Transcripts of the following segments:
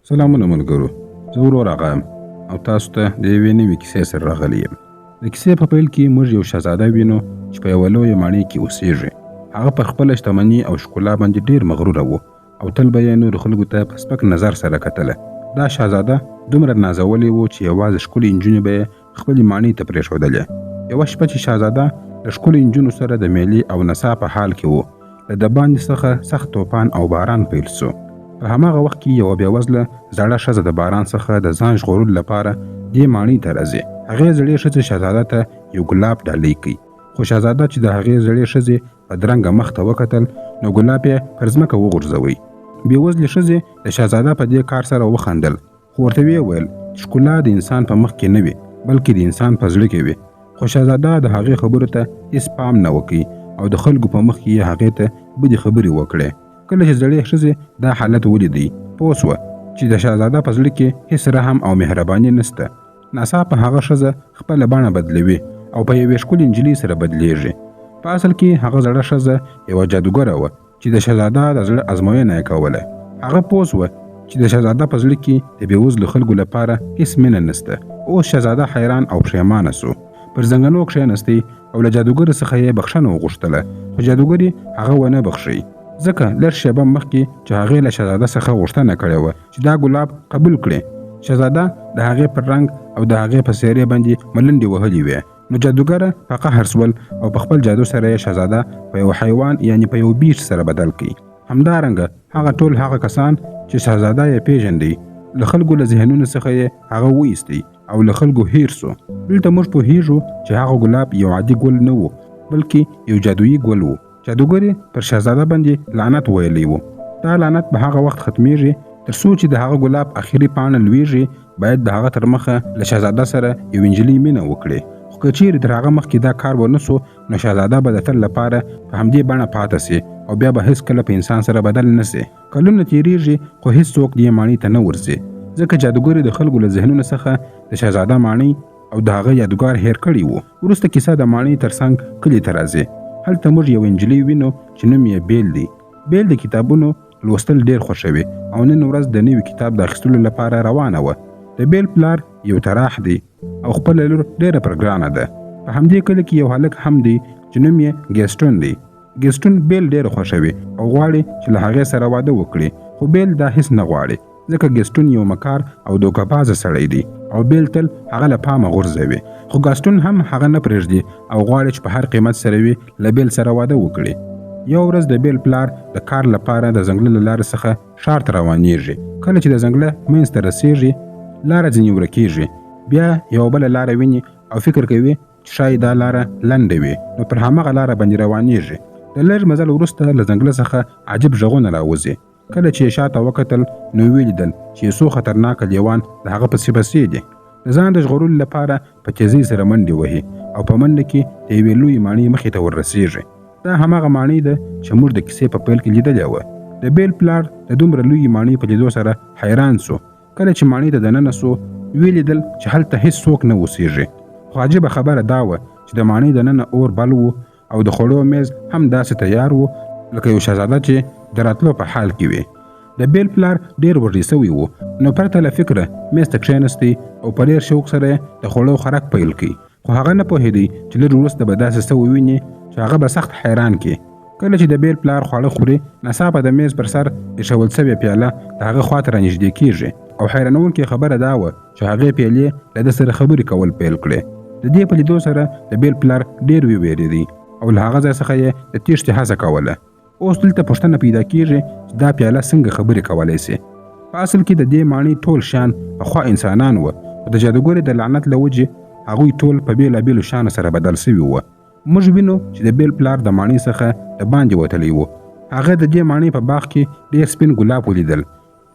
سلامونه ملګرو، زه ورور اغا یم او تاسو ته د یوې نوې کیسې سره راغلی یم. د کیسې په پیل کې موږ یو شهزاده وینو چې په یوه لویه ماڼۍ کې اوسیږي. هغه پر خپله شتمني او ښکلا باندې ډېر مغروره و او تل به یې نورو خلکو ته په سپک نظر سره کتله. دا شهزاده دومره نازولی و چې یوازې ښکلې نجونې به یې خپلې ماڼۍ ته پرېښودلې. یوه شپه چې شهزاده له ښکلو نجونو سره د میلې او نڅا په حال کې و، له دباندې څخه سخت توپان او باران پیل سو. په هماغه وخت کې یوه بېوزله زړه ښځه د باران څخه د ځان ژغورلو لپاره دې ماڼۍ ته راځي. هغې زړې ښځې شهزاده ته یو ګلاب ډالۍ کوي، خو شهزاده چې د هغې زړې ښځې بدرنګه مخ ته وکتل نو ګلاب یې پر ځمکه وغورځوی. بېوزلې ښځې د شهزاده په دې کار سره وخندل، خو ورته ویې ویل چې ښکلا د انسان په مخ کې نه وي، بلکې د انسان په زړه کې وي. خو شهزاده د هغې خبرو ته هیڅ پام نه وکړ او د خلکو په مخ کې یې هغې ته بدې خبرې وکړې. کله چې زړې ښځې دا حالت ولیدی، پوه سوه چې د شهزاده په زړه کې هیڅ رحم او مهرباني نسته. ناڅاپه هغه ښځه خپله بڼه بدلوي او په یوې ښکلې نجلۍ سره بدلیږي. په اصل کې هغه زړه ښځه یوه جادوګره وه چې د شهزاده د زړه ازموینه یې کوله. هغه پوه سوه چې د شهزاده په زړه کې د بېوزلو خلکو لپاره هیڅ مینه نسته. اوس شهزاده حیران او پښیمانه سو. پر زنګنو کښېنستی او له جادوګرې څخه یې بخښنه وغوښتله، خو جادوګرې هغه ونه بخښی، ځکه لږ شېبه مخکې چې هغې له شهزاده څخه غوښتنه کړې وه چې دا ګلاب قبول کړي، شهزاده د هغې پر رنګ او د هغې په څېرې باندې ملنډې وهلې وې. نو جادوګره په قهر سول او په خپل جادو سره یې شهزاده په یو حیوان یعنی په یو بیش سره بدل کړ. همدارنګه هغه ټول هغه کسان چې شهزاده یې پېژندی، له خلکو له ذهنونو څخه یې هغه وایستی او له خلکو هیر سو. دلته موږ پوهیږو چې هغه ګلاب یو عادي ګل نه و، بلکې یو جادویي ګل و. جادوګرې پر شهزاده باندې لعنت ویلی و. دا لعنت به هغه وخت ختمیږي تر څو چې د هغه ګلاب اخري پاڼه لویږي. باید د هغه تر مخه له شهزاده سره یو نجلۍ مینه وکړي، خو که چیرې تر هغه مخکې دا کار ونه سو نو شهزاده به د تل لپاره په همدې بڼه پاته سي او بیا به هیڅکله په انسان سره بدل نه سي. کلونه تیریږي خو هیڅوک دې ماڼۍ ته نه ورځي، ځکه جادوګرې د خلکو له ذهنونو څخه د شهزاده ماڼۍ او د هغه یادګار هېر کړی و. وروسته کیسه د ماڼۍ تر څنګ کلي ته راځي. هلته موږ یوه نجلۍ وینو چې نوم یې بیل دی. بیل د کتابونو لوستل ډېر خوښوي او نن ورځ د نوي کتاب د اخیستلو لپاره روانه وه. د بیل پلار یو طراح دی او خپله لور ډېره پر ګرانه ده. په همدې کلي کې یو هلک هم دی چې نوم یې ګیسټون دی. ګیسټون بیل ډېره خوښوي او غواړي چې له هغې سره واده وکړي، خو بیل دا هیڅ نه غواړي، ځکه ګیسټون یو مکار او دوکه بازه سړی دی او بیل تل هغه له پامه غورځوي. خو ګاستون هم هغه نه پرېږدي او غواړي چې په هر قیمت سره وي له بیل سره واده وکړي. یو ورځ د بیل پلار د کار لپاره د ځنګله له لارې څخه ښار ته روانیږي. کله چې د ځنګله منځ ته رسیږي، لاره ځینې ورکیږي. بیا یوه بله لاره ویني او فکر کوي چې ښایي دا لاره لنډه وي، نو پر هماغه لاره باندې روانیږي. د لږ مزل وروسته له ځنګله څخه عجیب غږونه راوځي. کله چې یې شاته وکتل نو ویې لیدل چې یو څو خطرناکه لیوان د هغه پسې پسې دي. د ځان د ژغورلو لپاره په تیزۍ سره منډې وهي او په منډه کې د یوې لویې ماڼۍ مخې ته وررسیږي. دا هماغه ماڼۍ ده چې موږ د کیسې په پیل کې لیدلې وه. د بیل پلار د دومره لویې ماڼۍ په لیدو سره حیران سو. کله چې ماڼۍ ته دننه سو، ویې لیدل چې هلته هیڅ څوک نه اوسیږي. خو عجیبه خبره دا وه چې د ماڼۍ دننه اور بل و او د خوړو میز هم داسې تیار و لکه یو شهزاده چې د راتلو په حال کې وي. د بیل پلار ډېر وږی سوی و، نو پرته له فکره میز ته کښېنستی او په ډېر شوق سره یې د خوړو خوراک پیل کړ. خو هغه نه پوهېدی چې لږ وروسته به داسې څه وویني چې هغه به سخت حیران کړي. کله چې د بیل پلار خواړه خوري، ناڅاپه د میز پر سر ایښول سوې پیاله د هغه خواته رانږدې کیږي او حیرانوونکې خبره دا وه چې هغې پیالې له ده سره خبرې کول پیل کړې. د دې په لیدو سره د بیل پلار ډېر ووېرېدی او له هغه ځای څخه یې د تېښتې هڅه کوله. اوس دلته پوښتنه پیدا کیږي چې دا پیاله څنګه خبرې کولی سي؟ په اصل کې د دې ماڼۍ ټول شیان پخوا انسانان وه، خو د جادوګرې د لعنت له وجې هغوی ټول په بېلابېلو شیانو سره بدل سوي وه. موږ وینو چې د بیل پلار د ماڼۍ څخه د باندې وتلی و. هغه د دې ماڼۍ په باغ کې ډېر سپین ګلاب ولیدل.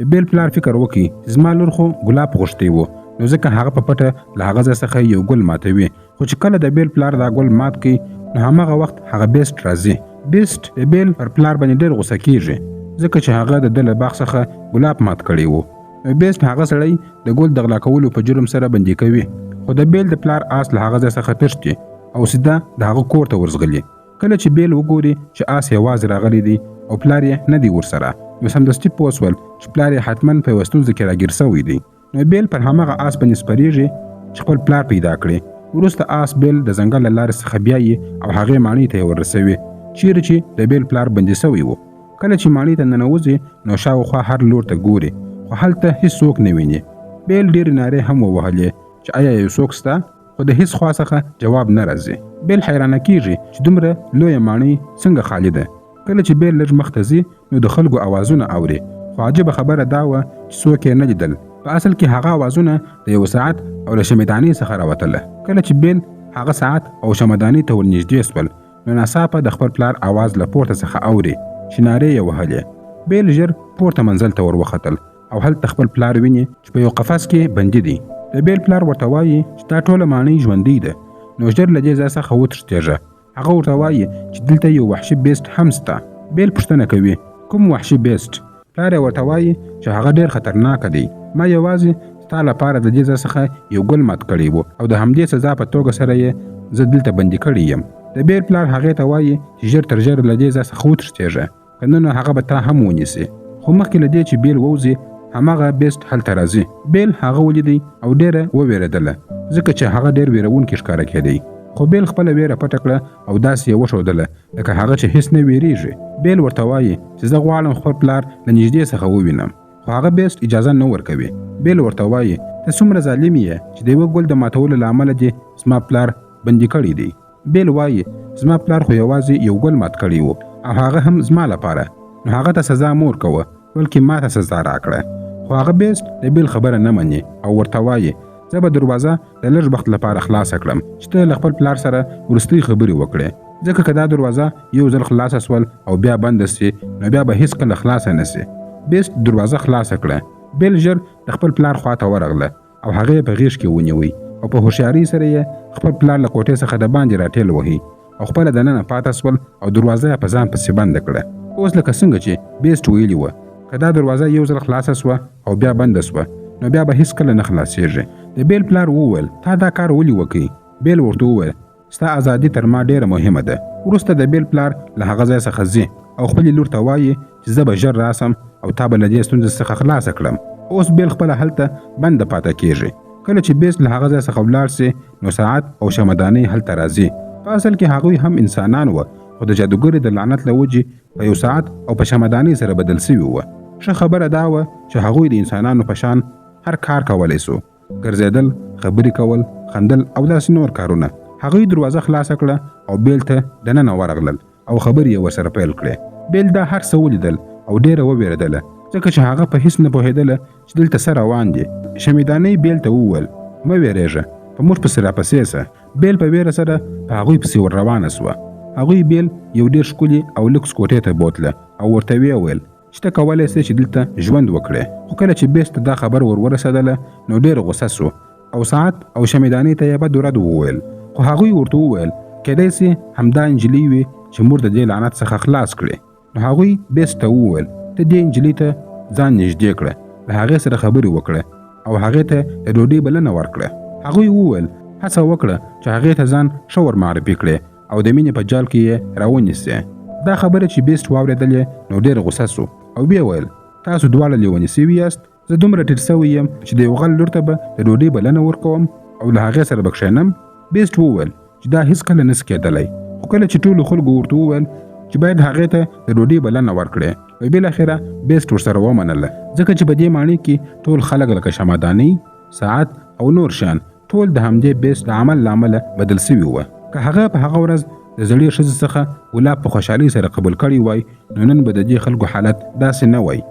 د بیل پلار فکر وکړ چې زما لور خو ګلاب غوښتی و، نو ځکه هغه په پټه له هغه ځای څخه یو ګل ماتوي. خو چې کله د بیل پلار دا ګل مات کړي، نو هماغه وخت هغه بیسټ راځي. بیسټ د بیل پر پلار باندې ډېر غوسه کیږي، ځکه چې هغه د ده له باغ څخه ګلاب مات کړی و. نو بیسټ هغه سړی د ګل د غلا کولو په جرم سره بندي کوي. خو د بیل د پلار آس له هغه ځای څخه تښتي او سیده د هغه کور ته ورځغلي. کله چې بیل وګوري چې آس یوازې راغلی دی، او پلار یې نه دی ورسره. نو سمدستي پوه سول چې پلار یې حتما په یوه ستونزه کې راګیر سوی دی. نو بیل پر هماغه آس باندې سپرېږي چې خپل پلار پیدا کړي. وروسته آس بیل د ځنګل له لارې څخه بیایي او هغې ماڼۍ ته یې وررسوي چیرې چې د بیل پلار بندي سوی و. کله چې ماڼۍ ته ننوځي نو شاوخوا هر لور ته ګوري، خو هلته هیڅوک نه ویني. بیل ډېرې نارې هم ووهلې چې ایا یو څوک سته، خو د هیڅ خوا څخه جواب نه راځي. بیل حیرانه کیږي چې دومره لویه ماڼۍ څنګه خالي ده. کله چې بیل لږ مخته ځي نو د خلکو اوازونه اوري، خو عجیبه خبره دا وه چې څوک یې نه لیدل. په اصل کې هغه اوازونه د یوه ساعت او له شمعدانې څخه راوتله. کله چې بیل هغه ساعت او شمعدانې ته ورنږدې سول نو ناڅاپه د خپل پلار اواز له پورته څخه اوري چې نارې یې وهلې. بیل ژر پورته منزل ته وروختل او هلته خپل پلار ویني چې په یو قفس کې بندي دی. د بیل پلار ورته وایي چې دا ټوله ماڼۍ ژوندۍ ده، نو ژر له دې ځای څخه وتښتېږه. هغه ورته وایي چې دلته یو وحشي beast هم سته. بیل پوښتنه کوي کوم وحشي beast؟ پلار یې ورته وایي چې هغه ډېر خطرناک دی، ما یوازې ستا لپاره د دې ځای څخه یو ګل مات کړی و او د همدې سزا په توګه سره یې زه دلته بندي کړی یم. د بیل پلار هغې ته وایي چې ژر تر ژره له دې ځای څخه وتښتېږه، که نه نو هغه به تا هم ونیسي. خو مخکې له دې چې بیل ووځي هماغه beast هلته راځي. بیل هغه ولیدی او ډېره ووېرېدله ځکه چې هغه ډېر وېروونکی ښکاره کېدی. خو بیل خپله وېره پټه کړه او داسې یې وښودله لکه هغه چې هیڅ نه وېرېږي. بیل ورته وایي چې زه غواړم خپل پلار له نږدې څخه ووینم، خو هغه beast اجازه نه ورکوي. بیل ورته وایي ته څومره ظالم یې چې د یوه ګل د ماتولو له امله دې زما پلار بندي کړی دی. بیل وایي زما پلار خو یوازې یو ګل مات کړی و او هغه هم زما لپاره، نو هغه ته سزا مه ورکوه بلکې ما ته سزا راکړه. خو هغه beast د بیل خبره نه مني او ورته وایي زه به دروازه د لږ وخت لپاره خلاصه کړم چې ته له خپل پلار سره وروستۍ خبرې وکړې، ځکه که دا دروازه یو ځل خلاصه سول او بیا بنده سي نو بیا به هیڅکله خلاصه نه سي. beast دروازه خلاصه کړه. بیل ژر د خپل پلار خواته ورغله او هغه یې په غېږ کې ونیوی او په هوښیارۍ سره یې خپل پلار له کوټې څخه د باندې راټېل وهي او خپله دننه پاته سول او دروازه یې په ځان پسې بنده کړه. اوس لکه څنګه چې beast ویلي وه که دا دروازه یو ځل خلاصه سوه او بیا بنده سوه نو بیا به هیڅکله نه خلاصېږي. د بیل پلار وویل تا دا کار ولې وکړ؟ بیل ورته وویل ستا ازادي تر ما ډېره مهمه ده. وروسته د بیل پلار له هغه ځای څخه ځي او خپلې لور ته وایي چې زه به ژر راسم او تا به له دې ستونزې څخه خلاصه کړم. اوس بیل خپله هلته بنده پاته کېږي. کله چې beast له هغه ځای څخه ولاړ سي نو ساعت او شمعدانۍ هلته راځي. په اصل کې هغوی هم انسانان وه، خو د جادوګرې د لعنت له وجې په یو ساعت او په شمعدانۍ سره بدل سوي وه. ښه خبره دا وه چې هغوی د انسانانو په شان هر کار کولی سو، ګرځېدل، خبرې کول، خندل او داسې نور کارونه. هغوی دروازه خلاصه کړه او بیل ته دننه ورغلل او خبرې یې ورسره پیل کړې. بیل دا هر څه ولیدل او ډېره ووېرېدله ځکه چې هغه په هیڅ نه پوهېدله چې دلته څه روان دي. شمعدانۍ بیل ته وویل مه وېرېږه، په موږ پسې راپسې سه. بیل په وېره سره په هغوی پسې ور روانه سوه. هغوی بیل یو ډېر ښکلي او لوکس کوټې ته بوتله او ورته ویې ویل چې ته کولی سې چې دلته ژوند وکړې. خو کله چې beast ته دا خبر ور ورسېدله نو ډېر غوسه سو او ساعت او شمعدانۍ ته یې بد رد وویل. خو هغوی ورته وویل کیدای سي همدا نجلۍ وي چې موږ د دې لعنت څخه خلاص کړي. نو هغوی beast ته وویل ته دې نجلۍ ته ځان نږدې کړه، له هغې سره خبرې وکړه او هغې ته د ډوډۍ بلنه ورکړه. هغوی وویل هڅه وکړه چې هغې ته ځان ښه ور معرفي کړې او د مینې په جال کې یې راونیسې. دا خبره چې beast واورېدلې نو ډېر غوسه سو او ویې ویل تاسو دواړه لیوني سوي یاست، زه دومره ټیټ سوی یم چې د یو غل لور ته به د ډوډۍ بلنه ورکوم او له هغې سره به کښېنم. beast وویل چې دا هیڅکله نه سي کېدلی. خو کله چې ټولو خلکو ورته وویل چې باید هغې ته د ډوډۍ بلنه ورکړې نو بالاخره beast ورسره ومنله، ځکه چې په دې ماڼۍ کې ټول خلک لکه شمعدانۍ، ساعت او نور شیان ټول د همدې beast د عمل له امله بدل سوي وه. که هغه په هغه ورځ د زړې ښځې څخه ګلاب په خوشحالۍ سره قبول کړی وای نو نن به د دې خلکو حالت داسې نه وای.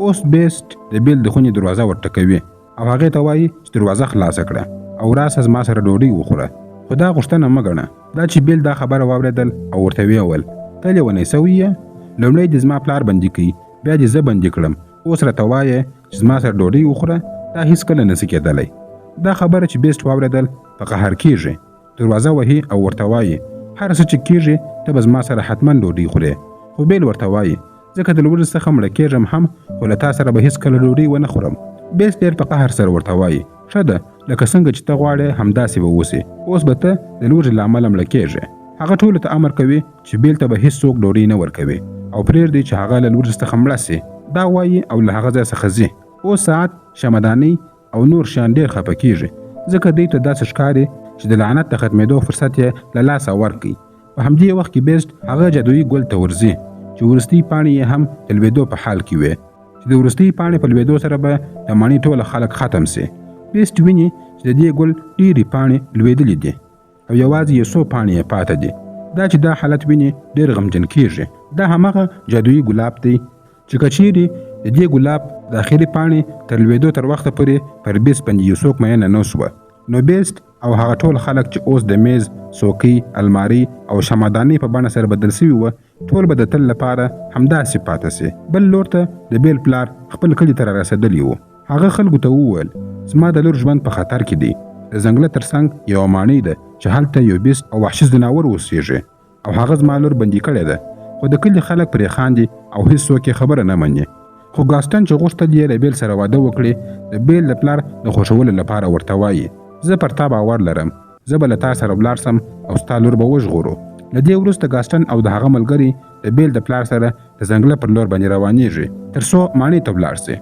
اوس beast د بیل د خونې دروازه ورټکوي او هغې ته وایي چې دروازه خلاصه کړه او راسه زما سره ډوډۍ وخوره، خو دا غوښتنه مه ګڼه. دا چې بیل دا خبره واورېدل او ورته ویې ویل ته لیونی سوی یې، لومړی دې زما پلار بندي کړي بیا دې زه بندي کړم، اوس راته وایې چې زما سره ډوډۍ وخوره، دا هیڅکله نه سي کېدلی. دا خبره چې beast واورېدل په قهر کیږي، دروازه وهي او ورته وایي هر څه چې کیږي ته به زما سره حتما ډوډۍ خورې. خو بیل ورته وایي ځکه د لوږې څخه مړه کېږم هم، خو له تا سره به هیڅکله ډوډۍ ونه خورم. beast ډېر په قهر سره ورته وایي ښه ده، لکه څنګه چې ته غواړې همداسې به اوسې، اوس به ته د لوږې له امله مړه کېږې. هغه ټولو ته امر کوي چې بیل ته به هیڅوک ډوډۍ نه ورکوي. او پرېږدئ چې هغه له لوږې څخه مړه سي. دا وايي او له هغه ځای څخه ځي. اوس ساعت، شمعدانۍ او نور شیان ډېر خفه کېږي، ځکه دوی ته داسې ښکاري چې د لعنت د ختمېدو فرصت یې له لاسه ورکړ. په همدې وخت کې بیسټ هغه جادويي ګل ته ورځي چې وروستۍ پاڼې یې هم د لوېدو په حال کې وې، چې د وروستۍ پاڼې په لوېدو سره به د ماڼۍ ټوله خلک ختم سي. بیسټ ویني چې د دې ګل ډېرې پاڼې لوېدلې دي او یوازې یو څو پاڼې یې پاته دي. دا چې دا حالت ویني ډېر غمجن کېږي. دا هماغه جادويي ګلاب دی چې که چیرې د دې ګلاب د اخري پاڼې تر لوېدو تر وخته پورې پر بیست باندې یو څوک مینه نه سوه، نو بیست او هغه ټول خلک چې اوس د میز، څوکۍ، المارۍ او شمعدانۍ په بڼه سره بدل سوي وه، ټول به د تل لپاره همداسې پاته سي. بل لور ته د بیل پلار خپل کلي ته رارسېدلی و. هغه خلکو ته وویل، زما د لور ژوند په خطر کې دی. د ځنګله تر څنګ یوه ماڼۍ ده چې هلته یو بیست او وحشي ځناور اوسېږي او هغه زما لور بندي کړې ده. خو د کلي خلک پرې خاندي او هیڅوک یې خبره نه مني. خو ګاسټن چې غوښتل یې له بیل سره واده وکړي، د بیل د پلار د خوښولو لپاره ورته وايي، زه پر تا باور لرم، زه به له تا سره ولاړ سم او ستا لور به وژغورو. له دې وروسته ګاسټن او د هغه ملګري د بیل د پلار سره د ځنګله پر لور باندې روانېږي تر څو ماڼۍ ته ولاړ سي.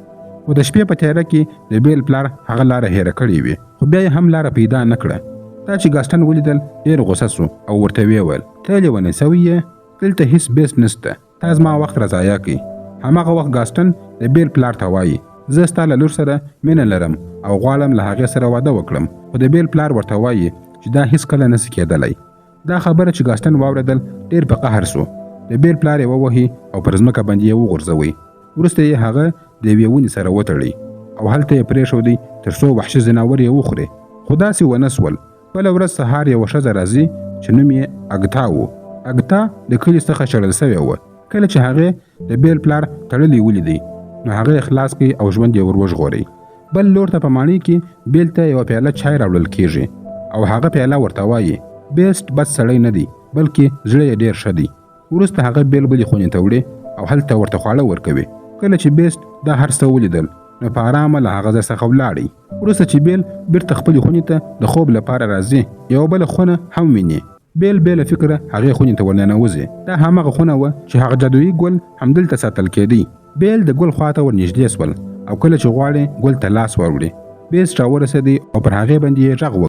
خو د شپې په تیاره کې د بیل پلار هغه لاره هېره کړې وي، خو بیا یې هم لاره پیدا نه کړه. دا چې ګاسټن ولیدل ډېر غوسه سو او ورته ویې ویل، ته لیونی سوی یې؟ دلته هیڅ بیس نشته، تا زما وخت را ضایع کړ. هماغه وخت ګاسټن د بیل پلار ته وايي، زه ستا له لور سره مینه لرم او غواړم له هغې سره واده وکړم. خو د بیل پلار ورته وايي چې دا هیڅکله نه سي کېدلی. دا خبره چې ګاسټن واورېدل ډېر په قهر سو. د بیل پلار یې ووهي او پر ځمکه باندې یې وغورځوي. وروسته یې هغه د یوې ونې سره وتړي او هلته یې پرېښودی تر څو وحشي ځناور یې وخوري. خو داسې ونه سول. بله ورځ سهار یوه ښځه راځي چې نوم یې اګتا و. اګتا د کلي څخه شړل سوې وه. کله چې هغې د بیل پلار تړلی ولیدی نو هغه یې خلاص کړ او ژوند یې ور وژغوری. بل لور ته په ماڼۍ کې بیل ته یوه پیاله چای راوړل کیږي او هغه پیاله ورته وایي، بیسټ بد سړی نه دی، بلکې زړه یې ډېر ښه دی. وروسته هغه بیل بلې خونې ته وړي او هلته ورته خواړه ورکوي. کله چې بیسټ دا هر څه ولیدل نو په ارامه له هغه ځای څخه ولاړی. وروسته چې بیل بیرته خپلې خونې ته د خوب لپاره راځي، یوه بله خونه هم ویني. بیل بې له فکره هغې خونې ته ورننوځي. دا هماغه خونه وه چې هغه جادويي ګل همدلته ساتل کېدی. بیل د ګل خواته ورنږدې سول او کله چې غواړي ګل ته لاس وروړي، بیس راورسېدی او پر هغې باندې یې غږ وکړ.